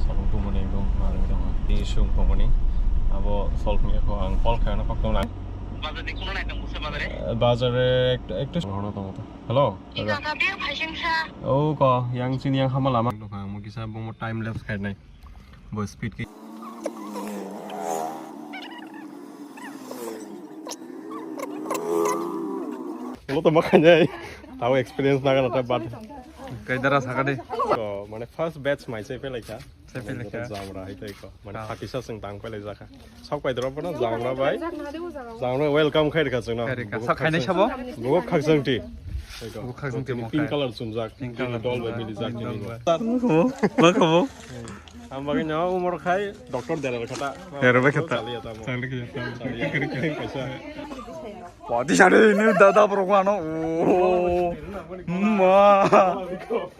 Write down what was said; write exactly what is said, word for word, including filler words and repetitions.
Solve tongmani ekdom manwi tongo. Tini sung tongmani. Abo solve wngya kho ang call khaina kok tongna. Bazar de kuno nai tong busa bazar e? Eh, bazar e ekta, ekta. Hono tongo to. Hello. Ika ka bia phaising sa. Oh, ko yang sini yang hama lama. Ang mo kisa bomo time lapse khainai. Bo speed ki. Lo to makanya. Tahu experience na kan ada bad. Kaidara sakade. So, mane first batch mai sai pelai kha. Sai pelai kha. Jamra hai tai ko. Mane phatisa seng tang pelai jakha. Sok pai dro pano jamra bai. Jamra welcome khai kha seng na. Khai kha. Sok khainai sabo? Bugo khak seng ti. Bugo khak seng ti mo pink khai. Color sumjak. Pink color dol bai sumjak. Mili jak. Dol bai. Bo khabo. Ang bagwi no umor khai doctor derar khata. Derar bai khata. Chali ya tamo. Chali ya tamo. Chali ya. Kaisa. Pati sari ni dada borok ano. Oh. Ma.